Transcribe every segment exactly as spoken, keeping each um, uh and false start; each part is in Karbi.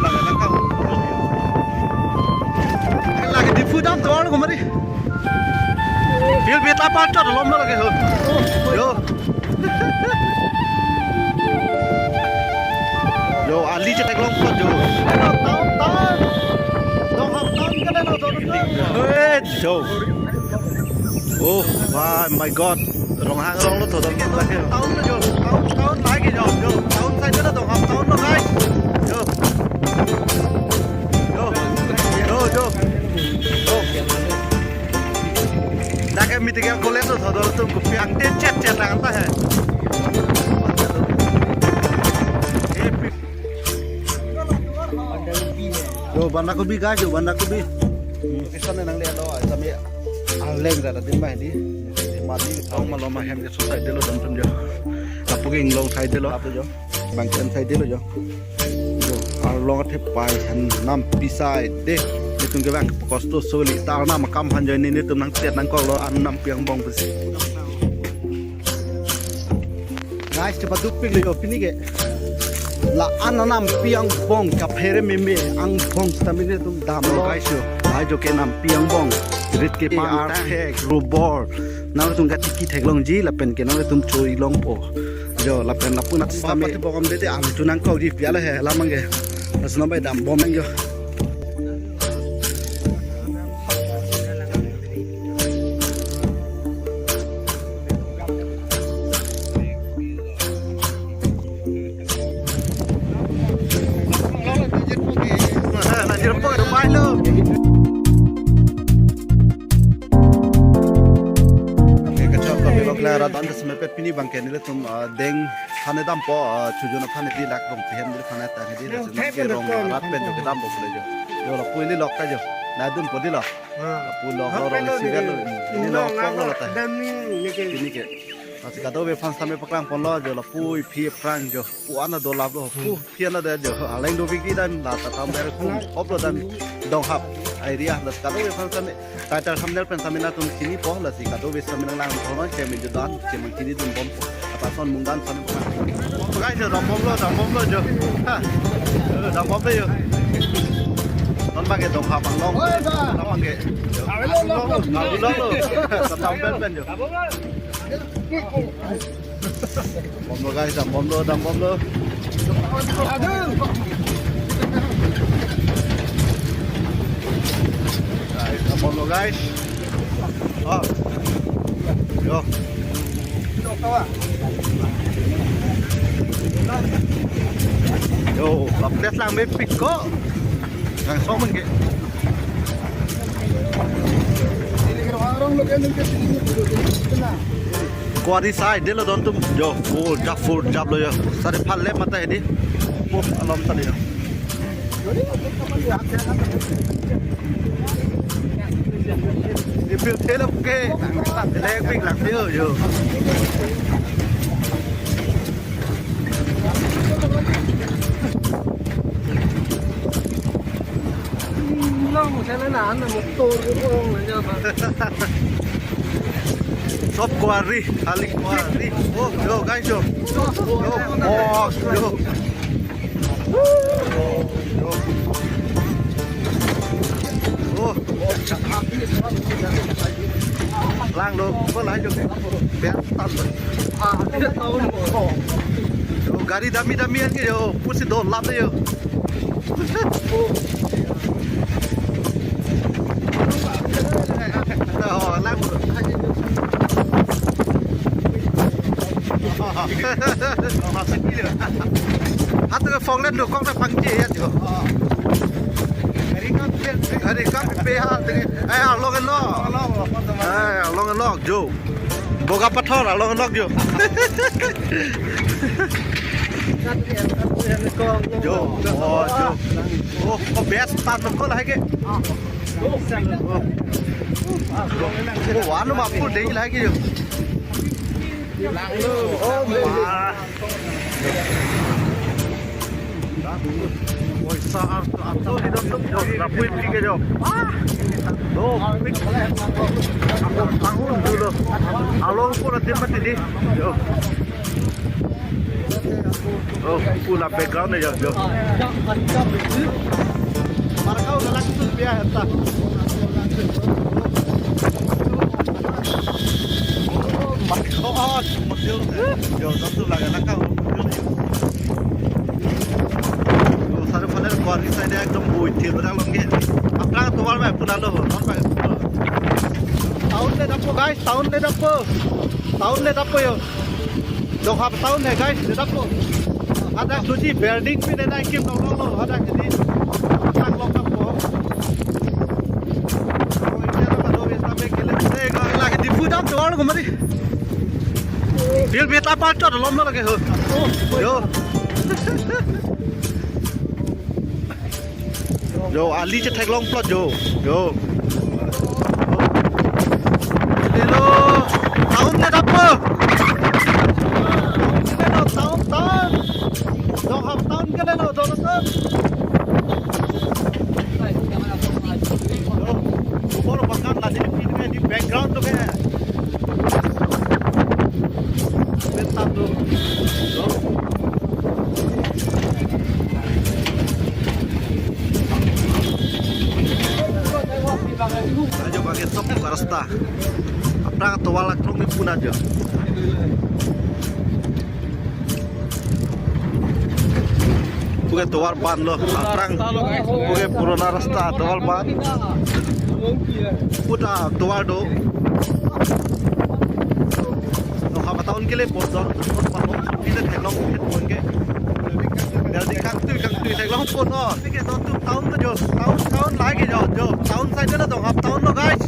Lake nangkang. Lake Diphu dam dor ko mari. Bil beta parto lom lo lake ho. Yo. Yo, ali chetheklong ko yo. Town, town. Donghap town ka na, town, town. Eh, yo. Oh, my, my God. Ronghang rong lo thodam lake. Town lo yo, town, town lake yo, yo, town side lo Donghap town lo guys. Yo. Yo. Yo, yo. Yo. Dak ke medical college lo thodam atum kopi angte chet chet lang ta hai. Eh, pi- Yo, bandakobi guys, yo, bandakobi. Hmm, kisan nang le lo, kami aleng ra din mai di. Mati tong malom ahem ke susai delo dam tum yo. Lapu ke inglong sai delo. Lapu yo. Bangken sai delo yo. Yo, arlong athe pai han nampi sai de. Netum ke bang kosto soli ta arnam akam han join netum nangtet nangkok lo an nampi angbong besi. Guys, cepat dupik lo yo pini ke. La an nampi angbong kaphere meme angbong stamina tum dam lo guys yo. Guys yo ke nampi angbong. Rit ke pan thek rubor. Nangtum katiki theklongji lapen ke nangtum choi longpo. Yo lapen lapu nak stamina. Pati bokam dede ang tu nangkok di piala he lamang ke. Asnam bai dam bom yo. Oke, kachok kami lo kela radan ke semepet pini bangke nelitum, ah, deng aphan dampo, ah, chujun aphan di lak rong pihen di aphan ta di. Deng lasi thek nangke rong thek arat pen jo kedampo pule jo. Jo lapu ili lok ta jo. Nadunpo di lo. Ah. Lapu lok lo rong isi vet lo. Ini lok lo ta. Dam ni neke. Ini ke. Lasi kadokave aphan same paklang ponlo jo lapu iphi aphrang jo. Pu an adolap lo. Pu aphi an ada jo. Aleng do bigi dan la ta tam ber kum hop lo dan Donghap area la kadokave aphan same. Title thumbnail pen same nangtum chinipo lasi kadokave same nanglang thon chemin jo dan chemang chinidun bompo. Apa son mung dan same. Guys, jo dam bom lo, dam bom lo jo. Ha. Eh, dam bom lo jo. Non bangke Donghap anglong. Oi, ba. Non bangke. Ave lo, lo, lo. Ave lo, lo. Sa tam pen pen jo. Bom lo guys, dam bom lo, dam bom lo. Aduh. Guys, dam bom lo guys. Oh. Yo. Yo, la place lang mepik ko. Langsung mungkin. Quarry side delo don tum jo, full jab, full jab lo jo. Sare phal le mata hedi. Oh, alom tali jo. Ipil thelo ke, lek big lak thelo jo. Long, saya na, na motor ko ong na jaba. Sob quarry, kali quarry. Oh, yo guys, yo. Yo, oh, yo. Oh, yo. Oh. Lang lo, ko lai jo. Biar tan lo. Ah, dia tahu lo. Yo, gari dami-dami an ke yo, pusi do lap yo. Oh, lang. Hatu ke phone le dukok na pangji ya jo. Hari kam pe ha te. Eh, along lo. Eh, along lo jo. Boga pathor along nok jo. Jo, oh, jo. Oh, oh, best tan ko lahai ke. Oh, anu ma pur dei lahai ke jo. Oh, ah. Poisa ar, ar, ar, di dam dam jo, lapu iphi ke jo. Ah! Do, pik. Ako, ako, dulo. Along pura tim mati di. Jo. Oh, pula background ya, jo. Markau na langsung dia eta. Oh my God, model. Jo, satu lagi na kau. Jo, satu pada kuari saya dia ekdom bui, thibra longke. Aphrang tovar mai pula lo, non mai. Town le dapo, guys, town le dapo. Town le dapo yo. Donghap town hai, guys, le dapo. Hadak suji building pi nena kim long long lo, hadak jadi sang long dapo. Oh, ini apa tuh, ya, sampai kele. Eh, kalau lagi di Pudam tuh, kalau kemari. Bil beta pacot, lom lagi, ho. Yo. Jo, ali chetheklong plot jo. Jo. Hello. Town le dapo. Hello, town, town. Donghap town ke le lo, town, town. Jo. Uforo bagan la di, di background tuh kayak. Bentar tuh. Jo. Ajo bagi sok ke rasta. Aphrang tovar laklong ni puna jo. Puke tovar ban lo. Aphrang puke purana rasta tovar ban. Puta tovar do. Donghap town ke le pon do. Pon pon. Kita theklong pon ke. Dari kangtui kangtui theklong pon do. Ke town town to jo. Town town lagi jo. Jo. Town side na Donghap town lo, guys.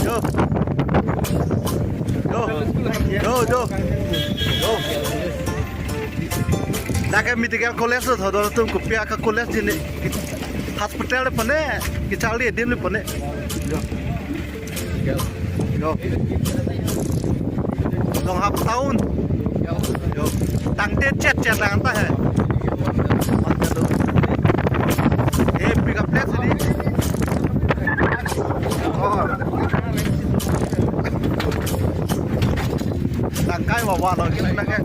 Jo. Jo. Jo, jo. Jo. Dak ke medical college lo, thodon atum kopi a college jini. Hospital le pone, kecharli adim le pone. Jo. Jo. Donghap town. Jo. Tangte chet chet lang ta hai. Eh, pick up place ini. Oh. Tangkai wawa lo kita ke.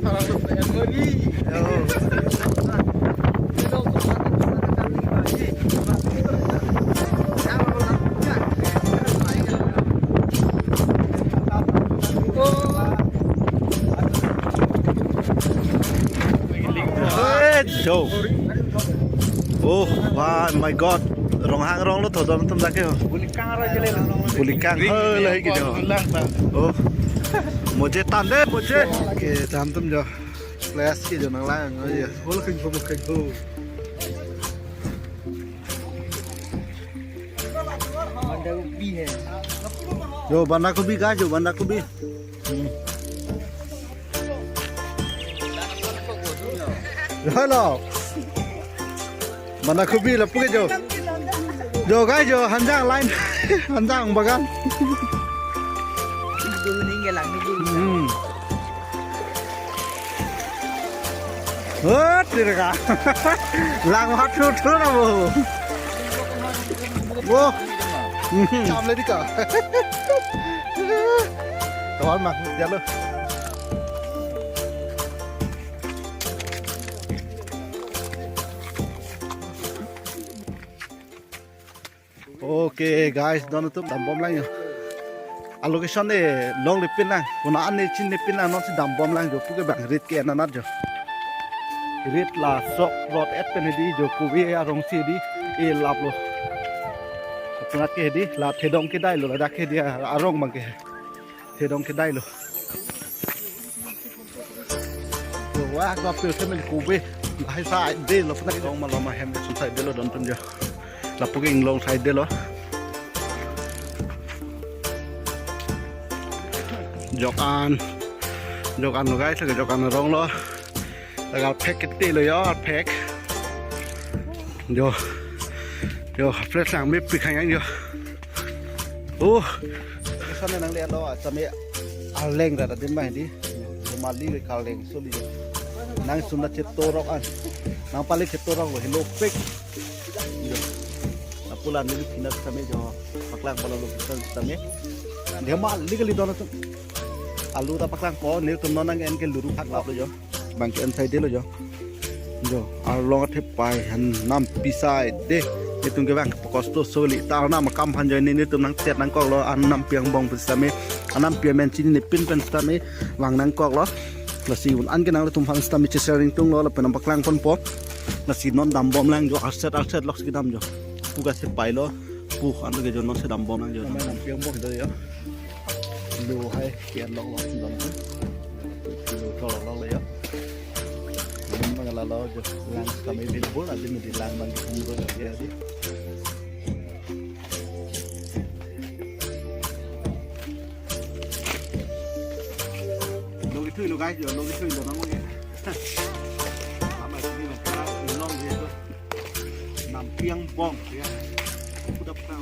Yo. Eh, jo. Oh, wah, my God. Ronghang rong lo thodon atum dak ke ho. Bulikang ro jele. Bulikang ho lahi ke jo. Oh. Moje tan de, moje. Ke tan atum jo. Place ke jo nanglang, oh, ya. Hol kheng ho, kheng ho. बंधा गोभी है। Jo, banda kobi guys, jo, banda kobi. Hmm. Hello. Banda kobi lapu ke jo. Jo guys, jo, hanjang line. Hanjang bagan. Dulu ning ke lang ni dulu. Hmm. Hot, tidak kah? Lang hot, hot, hot, apa? Wah. Cham le dika. Tawar mah, jalo. Okay guys, don atum dambom lang jo. A location ne longle pinlang, kona ane chinine pinlang, non si dambom lang jo, puke bang rit ke-en anat jo. Rit la sok rot et pen hedi jo, kove arong si hedi, e lap lo. Apunat ke hedi, la Thedong kedai lo, ladak hedi arong bang ke. Thedong kedai lo. Wah, gua pil semen kove. Lahai side lo, pernah dong malom ahem ke sun side lo don atum jo. Lapu ke inglong side lo. Jok an. Jok an lo guys, lake jok an arong lo. Lake phek kete lo jo, phek. Jo. Jo, place lang mepik hang jo. Oh. Sana nang lihat lo, sami aleng rada dim bah di. Mali ke kaleng soli. Nang sunda chetorok an. Nang pali chetorok lo, helo pik. Yo. Apula neli pinak sami jo. Paklang pala lo pinak sami. Dia mali kali don atum. Alu ta paklang ko, neli atum non nang-en ke luru phak lap lo jo. Bang ke-en side lo jo. Jo, arlong athe pai han nampi sai de. Itum ke bang kosto soli ta arnam akam han jo ne, netum nangchet nangkoklo, an nampi angbong pen sitame, an nampi amen chinine pin pen sitame vang nangkoklo. Lasi un-an ke nanglitum aphan sitame chesharing tunglo lapen nangpaklang ponpo. Lasi non dambom lang jo, arset arset lok si dam jo. Pu ke athe pailo. Pu an ke jo non si dambom lang jo. Nampi angbong do jo. Lo hai kian lok lok dam tu. Lo tholok lok lo jo. Dam mangala lo jo. Lang kami di bol, adi mudi lang bang di umur dia di. Lo itu lo guys, jo lo itu lo nang ya. Lama sini nang kena ilong dia tu. Nampi angbong ya. Udah pernah.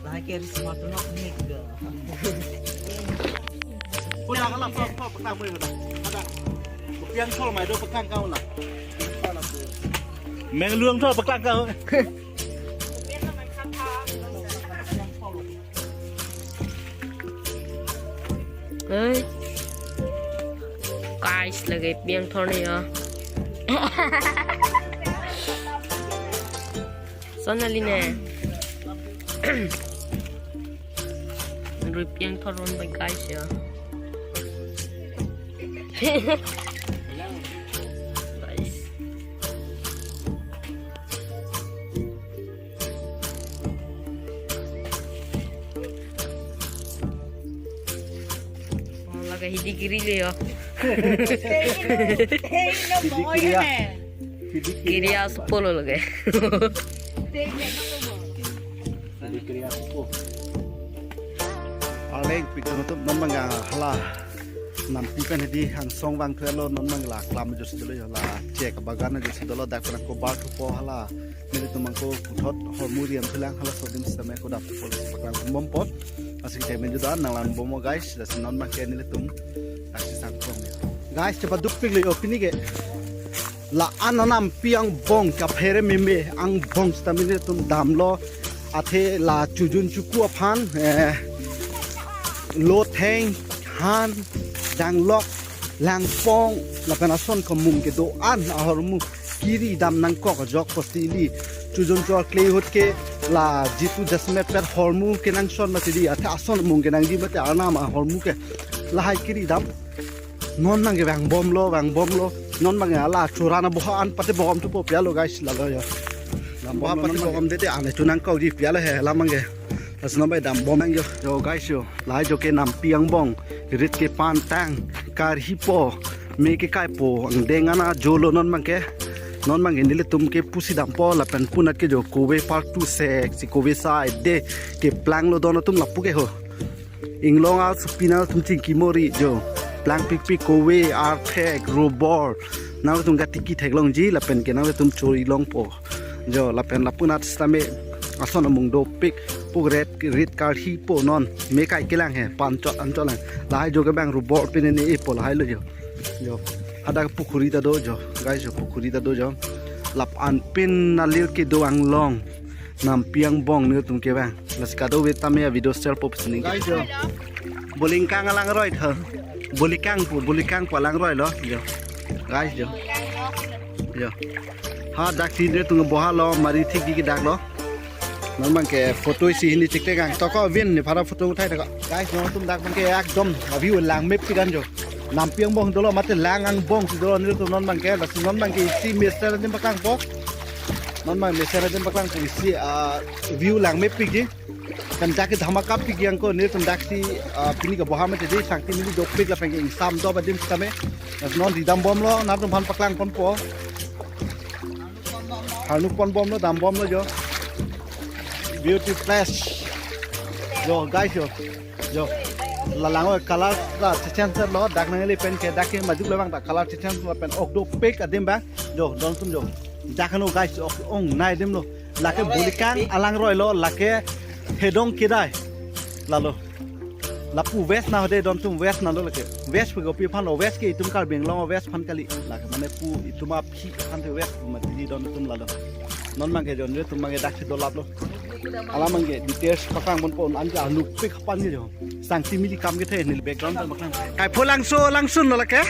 Lahai ke ris motor nok nik ga. Udah kalau apa apa petang boleh ada. Ada. Piang thor mai do petang kau lah. Meng luang thor petang kau. Oi. Guys, lake piang thor ne ya. Son ali ne. Rui piang thor ron bai guys ya. Guys. Oh, lake hidi kiri le yo. Hey, no, boy, ne. Kiri asu polo lake. Hidi kiri asu po. Aleng pik nangtum non mangga hala. Nampi pen hidi angsong vang thulo non mangla klam jo si dolo yo la chek bagan jo si dolo dak pen kobar thupo hala. Nelitum angko puthot hormu riam thulang halaso adim sitame kodap thupo paklang bompo. Asing temen juda nanglang bompo guys, lasi non mangke nelitum aksi sangkrong ya. Guys, cepat dupik le yo pini ke. La-an nampi angbong kaphere meme angbong sitame nelitum damlo. Athe la chujun chuku aphan, eh, lotheng, han, danglok, langpong, lapen ason kemung kedo-an ahormu kiri dam nangkok ajok pasti ili. Chujun chor kle ahut ke la jitu jasmet per hormu kenangsot mati di, athe ason mung kenangji mati arnam ahormu ke lahai kiri dam. Non mangke vangbomlo, vangbomlo. Non mangke hala chorana boha an pate bom thupo pialo guys, lalo yo. Boha pate bom dede ane chunang kau di pialo he hala mangke. Asno bai dambom nang yo. Yo guys yo, lahai jo ke nampi angbong, rit ke pantang, karhipo, me ke kaipo, angdeng ana jolo non mangke. Non mangke nelitum ke pusi dampo lapen punat ke jo kove part two sek, si kove side de, keplanglo don atum lapu ke ho. Inglong asopi nangtum chingki mori jo. Plangpikpik kove, arthek, robor. Nangtum katiki theklongji lapen ke nangtum chori longpo. Jo lapen lapunat sitame ason amung dopik pu rit rit karhipo non. Me kai kelang he panchot anchot lang. Lahai jo ke bang robor pine ne ipo lahai lo jo. Jo. Hadak pukhuri ta do jo. Guys jo pukhuri ta do jo. Lap-an pin nalir kedo anglong. Nampi angbong nelitum ke bang. Lasi kadokave tame a video share po pisi ning. Guys jo. Bolingkang alangroi tho. Bolikang pu, bolikang pu alangroi lo. Jo. Guys jo. Jo. Hadak si nelitum boha lo mari thik di ke dak lo. Non mangke photo isi hini chikte kang. Toko vin ni phara photo uthai toko. Guys, nangtum dak mangke ekdom a view langmepik an jo. Nampi angbong dolo mate lang angbong si dolo nelitum non mangke, lasi non mangke isi mesen adim paklangpo. Non mangke mesen adim paklangpo isi, ah, view langmepik ji. Kan dak ke dhamaka pik yang ko nelitum dak si, ah, pini ke boha mate ji sangti neli dopik lapen ke ingsam do adim sitame. Lasi non ridambomlo, nangtum aphan paklangponpo. Harnuk ponbomlo, dambomlo jo. Beauty place. Jo, guys jo. Jo. La lang-oi color la change lo, dak nangli pen ke dak ke majok le bang dak color change lo pen ok dopik adim bang. Jo, don tum jo. Dak no guys, ok ong nai adim lo. Lake bolikang alangroi lo, lake hedong kedai. Lalo. Lapu west na hode don tum west na lo lake. West pu kopi aphan lo, west ke itum Karbi Anglong west aphan kali. Lake mane pu itum aphi aphan te west pu mati di don tum lalo. Non abangke jo, nelitum abangke daksi dolaplo. Alam abangke details paklangponpo, anja lupik kapan ke jo. Sangti mili kam kethe neli background ta paklang. Kaipho langso langsun lo lake.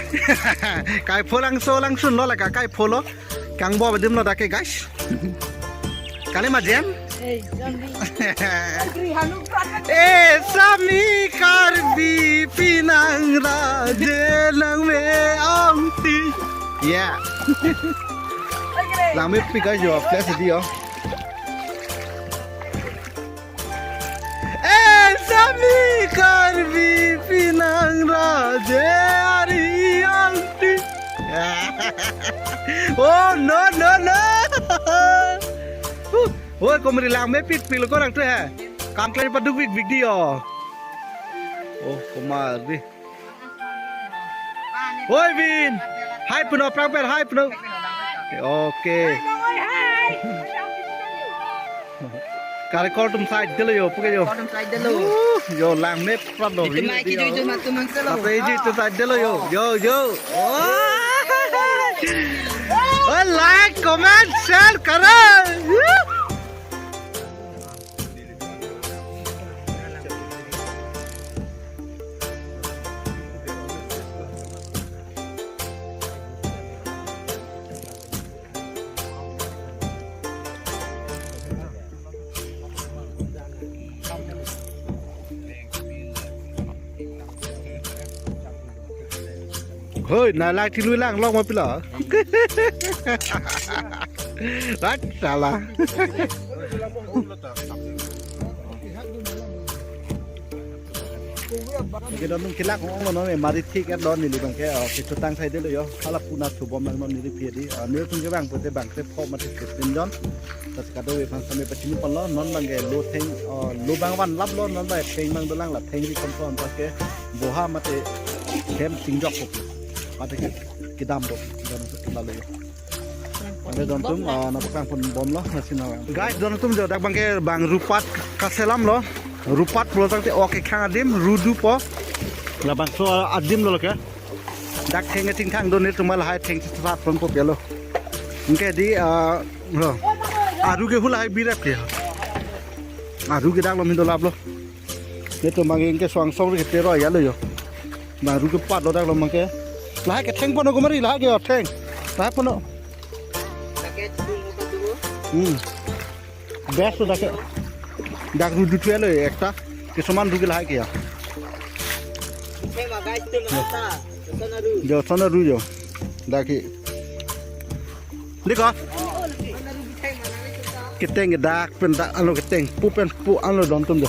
Kaipho langso langsun lo lake, kaipho lo. Kangbo adim lo dak ke, guys. Kali ma jen? Eh, John Lee. Agri hanu pran. Eh, sami Karbi pinang raje nang me ongti. Yeah. Agri. Langmepik ajo, flash di yo. Eh, sami Karbi pinang raje ari angti. Oh, no, no, no. Huh. Oi, komri langmepik pik lo korang tu he. Kam klai paduk bik bik di yo. Oh, komar di. Oi, Vin. Hai puno, prang per, hai puno. Okay. Kare kor tum side delo yo, puke yo. Kor tum side delo. Uh, yo langmepik lo. Itu mai ki yo, itu matu mang selo. Tapi itu side delo yo. Yo, yo. Oh. Oh, like, comment, share karo. Hoi, na lang tilu lang long ma pila. Rat sala. Oke, don tum kelak ong lo non, eh, mari thik et lo neli abangke, oh, kechotang side lo yo. Hala puna thubom nang non neli phi di. Ah, nelitum ke bang pute bang se pho mati fifteen jon. Tas kado we phan same pachini pon lo, non abangke lo theng, oh, lo bang vanlap lo, non abang theng bang dolang la theng ri kon pon pas ke boha mate hem tingjok ko. Mate ke kedam do, kedam do kena lo yo. Ante don tum, ah, nangpaklangponbom lo, nasi nawang. Guys, don tum jo dak abangke bang rupat kaselam lo. Rupat pulo tangte oke khang adim, rudu po. Labangso adim lo ke. Dak theng tingthang don nelitum lahai theng sat ponpo pelo. Anke di, ah, lo. Aru ke hula hai birap ke. Aru ke dak lo min dolap lo. Nelitum abangke swangsong ke tero ya lo yo. Aru ke pat lo dak lo abangke. Lahai ke theng pono komari, lahai ke theng. Lahai pono. Hmm. Best lo dak ke. Dak rudu thu lo ekta. Kesoman rugi lahai ke ya. Thema guys tu lo ta. Sana ru. Jo sana ru jo. Dak ke. Diko. Keteng dak pen dak alo keteng pu pen pu alo don tum jo.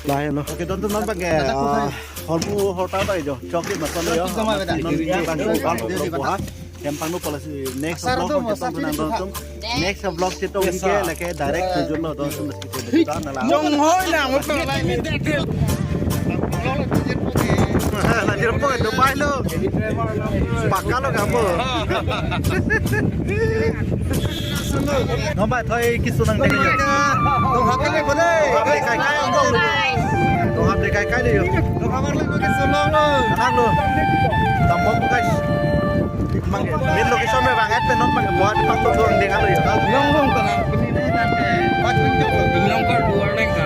Lahai lo. Oke, don tum non abangke, ah, hormu horta bai jo. Chokri masan lo yo. Non bang bang bang bang. Kempang nu policy next vlog tum, next vlog chetok ke lake direct tujuan lo don tum. Jong hoi na mo pala ni detail. Lanjut po Dubai lo. Paka lo kamu. Nomor thoi kisunang deh. Tong hap kai ko deh. Kai kai kai. Tong hap kai kai deh yo. Tong hap kai ko kisunang lo. Anak lo. Tambok guys. Mang, main location me bang, et pe non bang, buat pang to dong deng alo yo. Long long ka. Long ka dua leng ka.